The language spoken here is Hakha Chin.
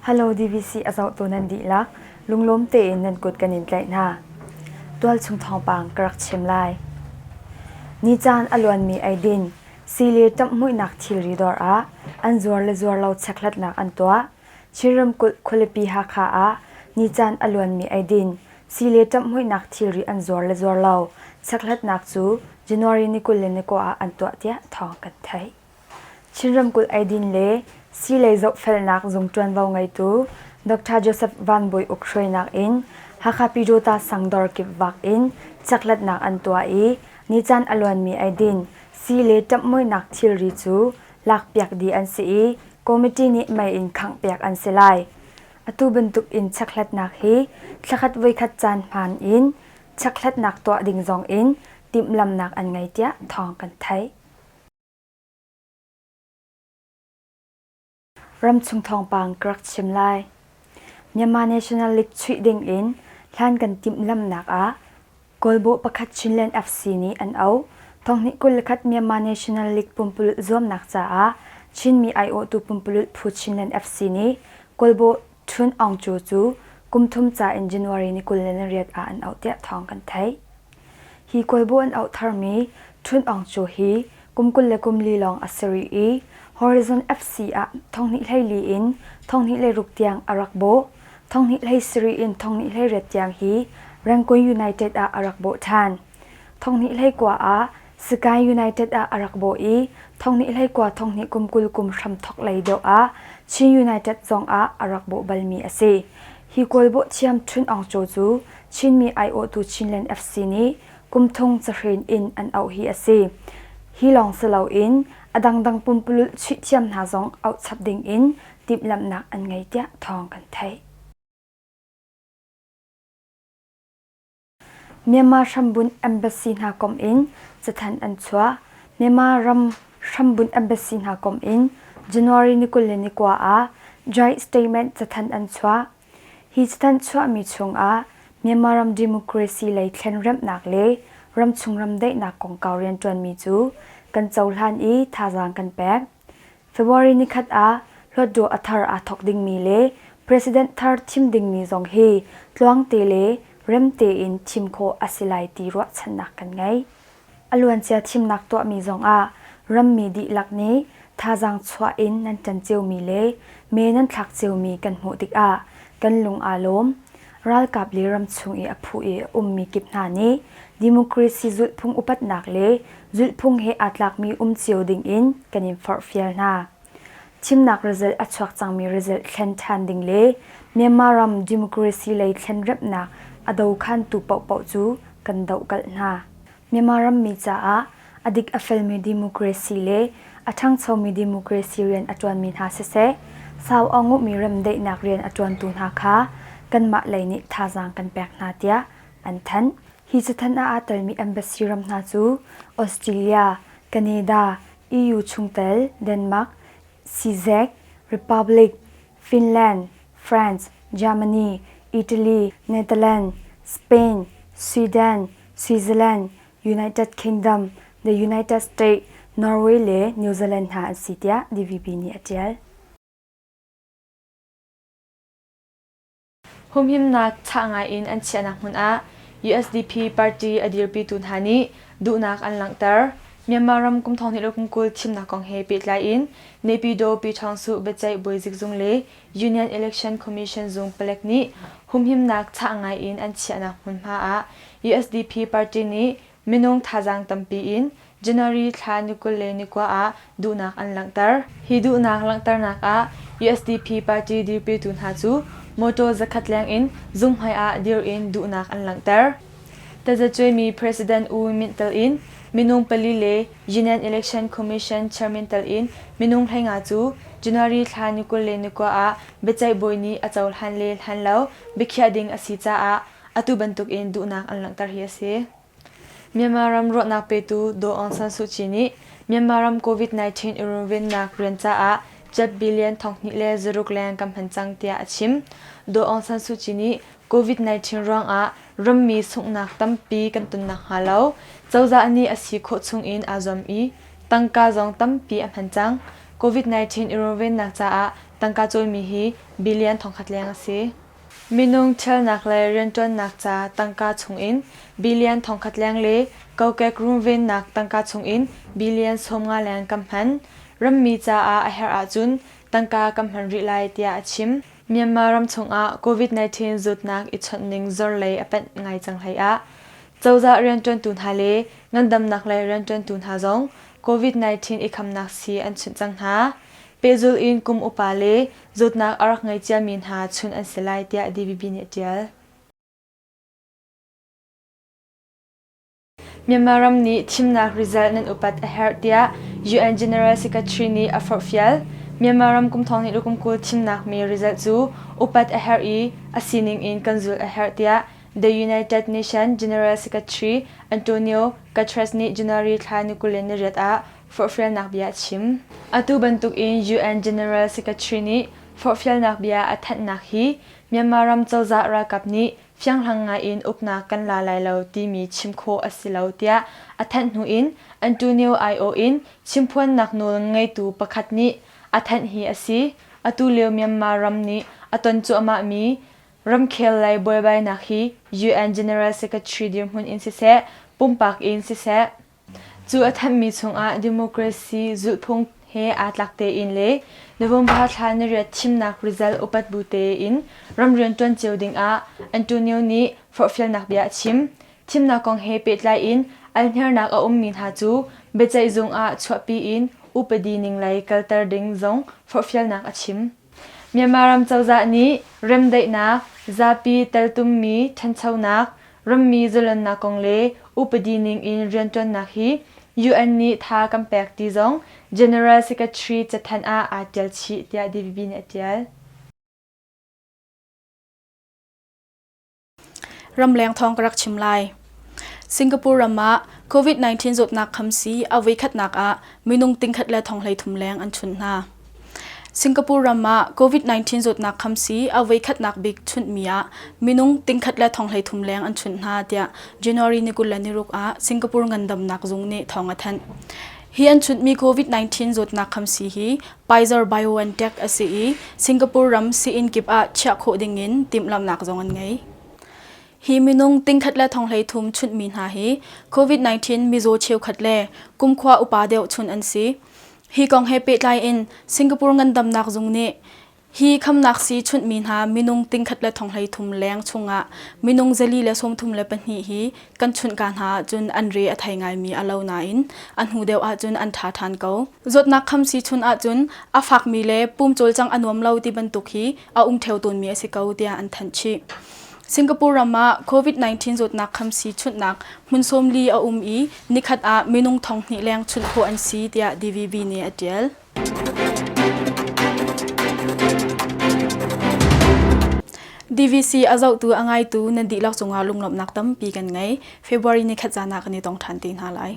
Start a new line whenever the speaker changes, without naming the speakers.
Hello DVC a zohtu nan dihlak, lunglawm tein nan kut kan in tlaih hna. Tualchung thawngpang ka rak chim lai. Ni caan a luanmi eidin, sii le ṭamhmuihnak thilri dawr ah an zuar le zuar lo chekhlatnak an tuah. Chin ramkulh khualipi Hakha ah ni caan a luanmi eidin, sii le ṭamhmuihnak thilri an zuar le zuar lo chekhlatnak cu January ni 21 ah an tuah tiah thawng kan theih. Chin ramkulh eidin le sii lei zohfelnak zung ṭuanvo ngeitu Dr. Joseph Van Bawi Uk hruainak in Hakha Pyidawta sang dawr kip vak in chekhlatnak an tuah i ni caan a luanmi eidin, sii le ṭamhmuihnak thilri cu lakpiak dih an si i committee nih mei in khanghpiak an si lai. Atu bantuk in chekhlatnak hi thlakhat voikhat caan hmaan in chekhlatnak tuah ding zong in timhlamhnak an ngei tiah thawng kan theih. Ramchung thawngpang ka rak chim lai. Myanmar National League chuih ding in hlan kan timhlamhnak ah Kawlbawh pakhat Chinland FC nih an auh. Thonghnih 21 Myanmar National League pumpululh zuamnak caah Chinmi aiawhtu pumpululh phu Chinland FC nih Kawlbawh Htun Aung Cho cu kum thum ca in January ni 28 ah an auh tiah thawng kan theih. Hi Kawlbawh an auh tharmi Htun Aung Cho hi kum 24 lawng a si rih i Horizon FC ah thonghnih 14 in thonghnih 16 tiang a rak bawh. Thonghnih 17 in thonghnih 18 tiang hi Rangoon United ah a rak bawh ṭhan. Thonghnih 19 ah Sagaing United ah a rak bawh i thonghnih 19 thonghnih kum 20 kum hramthok lei deuh ah Chin United zong ah a rak bawh balmi a si. Hi kawlbawh thiam Htun Aung Cho cu Chinmi aiawhtu Chinland FC nih kum thong cahren in an auh hi a si. Hi lawng si loin a dangdang pumpululh chuih thiam hna zong auh chap ding in timhlamhnak an ngei tiah thawng kan theih. Myanmar hrambunh embassy hna komh in cathanh an chuah. Myanmar ram hrambunh embassy hna komh in January ni 29 ah joint statement cathanh an chuah. Hi cathanh chuahmi chungah Myanmar ram democracy lei thlenremhnak le ramchung ram daihnak kongkau rianṭuanmi cu kan cohlan i thazaang kan pek. February nikhat ah Hluttaw a thar aa thawk dingmi le President thar thim dingmi zong hi tluangte le rem tein thim khawh a si lai ti ruahchannak kan ngei. A luancia thimnak tuahmi zongah rammi dihlak nih thazaang chuah in nan ṭan ciomi le me nan thlak ciomi kan hmuh tikah kan lung aa lawm. Ralkap le ramchung i a phu i a ummi kip hna nih democracy zulhphung upatnak le zulhphung he aa tlakmi um cio dingin kan in forhfial hna. Thimnak result a chuak cangmi result thlen ṭhan ding le Myanmar ram democracy lei thlenremhnak a dokhantu paohpaoh cu kan dohkalh hna. Myanmar rammi caah a dik a felmi democracy le a ṭhangchomi democracy rian a ṭuanmi hna siseh, sau a nguhmi remdaihnak rian a ṭuantu hna kha kanmah lei nih thazaang kan pek hna tiah an thanh. Hi cathanh ah aa telmi embassy ram hna cu Australia, Canada, EU chungtel Denmark, Czech Republic, Finland, France, Germany, Italy, Netherlands, Spain, Sweden, Switzerland, United Kingdom, the United States, Norway le New Zealand hna an si tiah DVB nih a ṭial.
Humhimnak chah ngai in an chiahnak hmun ah USDP party a dirpitu hna nih duhnak an langhter. Myanmar ram kum 2020 thimnak kong he pehtlai in Naypyidaw Pyiṭhawngsuh biaceih bawizik zung le Union Election Commission zung palek nih humhimnak chah ngai in an chiahnak hmunhma ah USDP party nih minung thazaang tampi in January thla ni 29 ah duhnak an langhter. Hi duhnak langhternak ah USDP party dirpitu hna cu mawṭaw zakhat leng in zunghmai ah dir in duhnak an langhter. Tazacuaimi President U Win Myint tel in minung pali le Union Election Commission chairman tel in minung 15 cu January thla ni 29 ah biaceih bawi nih a cohlan le hlan lo biakhiah ding a si caah atu bantuk in duhnak an langhter hi a si. Myanmar ram ruahnak petu Daw Aung San Suu Kyi nih Myanmar ram COVID-19 i runvennak rian caah jet billion 2.6 leng kan hman cang tiah a chim. Daw Aung San Suu Kyi nih COVID-19 ruangah rammi sunghnak tampi kan ton nakhnga lo cozah nih a si khawh chungin aa zuam i tangka zong tampi a hman cang. COVID-19 i runvennak caah tangka cawimi hi billion thongkhat leng a si. Minung ṭhialnak le rianṭuannak ca tangka chungin billion thongkhat leng le kokek runvennak tangka chungin billion 50 leng kan hman. Rammi caah a herh ahcun tangka kan hman rih lai tiah a chim. Myanmar ram chungah COVID-19 zawtnak i chawnh ning zor lei a panh ngai cang hlei ah cozah rianṭuantu hna le ngandamnak lei rianṭuantu hna zong COVID-19 i khamnak sii an chunh cang hna. Pehzulh in kum upa le zawtnak a rak ngei ciami hna chunh an si lai tiah DVB nih a ṭial. Myanmar ram nih thimnak result nan upat a herh tiah UN General Secretary nih a forhfial. Myanmar ram kum thong hnih le kum 20 thimnak mi result cu upat a herh i a sining in kan zulh a herh tiah The United Nations General Secretary Antonio Guterres nih January thla ni 28 ah forhfialnak bia a chim. Atu bantuk in UN General Secretary nih forhfialnak bia a thanhnak hi Myanmar ram cozah ralkap nih fianghlang ngaiin uknak kan la lai lo timi chim khawh a si lo tiah a thanh hnu in Antonio aiawh in chimphuannak nawl ngeitu pakhat nih a thanh hi a si. Atu lio Myanmar ram nih a ton cuahmahmi ramkhel lei buaibainak hi UN General Secretary dirhmun in siseh, pumpak in siseh, Cu a thanhmi chungah democracy zulhphung he aa tlak tein le November thla niriat thimnak result upat bu tein ramrian ṭuan cio dingah Antonio nih forhfialnak bia a chim. Thimnak kong he pehtlai in alhnernak a ummi hna cu biaceihzung ah chuahpi in upadi ning lei kalter ding zong forhfialnak a chim. Myanmar ram cozah nih remdaihnak, zapi teltummi ṭhanchonak, rammi zalonnak kong le upadi ning in rianṭuannak hi UN nih tha kan pek ti zong General Secretary cathanh ah aa ṭial chih tiah DVB nih a ṭial.
Ramleng thawng ka rak chim lai. Singapore ram ah COVID-19 zawtnak khamsi a voikhatnak ah minung tingkhat le thong 33 leng an chunh hna. Singapore ram ah COVID-19 zawtnak khamsi a voikhatnak bik chunhmi ah minung tingkhat le thong 33 leng an chunh hna tiah January ni 26 ah Singapore ngandamnak zung nih thawng a thanh. Hi an chunhmi COVID-19 zawtnak khamsi hi Pfizer-BioNTech a si i Singapore ram sii-inn kip ah chiah khawh dingin timhlamhnak zong an ngei. Hi minung tingkhat le thong 33 chunhmi hna hi COVID-19 mizaw cheukhat le kumkhua upa deuh chun an si. Hi kong he pehtlai in Singapore ngandamnak zung nih Hi khamnak sii chunhmi hna minung tingkhat le thong 33 leng chungah minung 432 hi kan chunhka hna ahcun an re a thei ngaimi a lo nain a hnu deuh ahcun an ṭha ṭhan ko. Zawtnak khamsii chun ahcun a fakmi le pum cawlcangh a nuam lo ti bantuk hi a um ṭheo tawnmi a si ko tiah an thanh chih. Singapore ram ah COVID-19 zawtnak khamsii chunhnak hmun 40 a um i nikhat ah minung 2000 leng chunh khawh an si tiah DVB nih a ṭial. DVC a zohtu a ngaitu nan dihlak cungah lunglawmhnak tampi kan ngei. February ni khat zan ah kan i tong ṭhan te hna lai.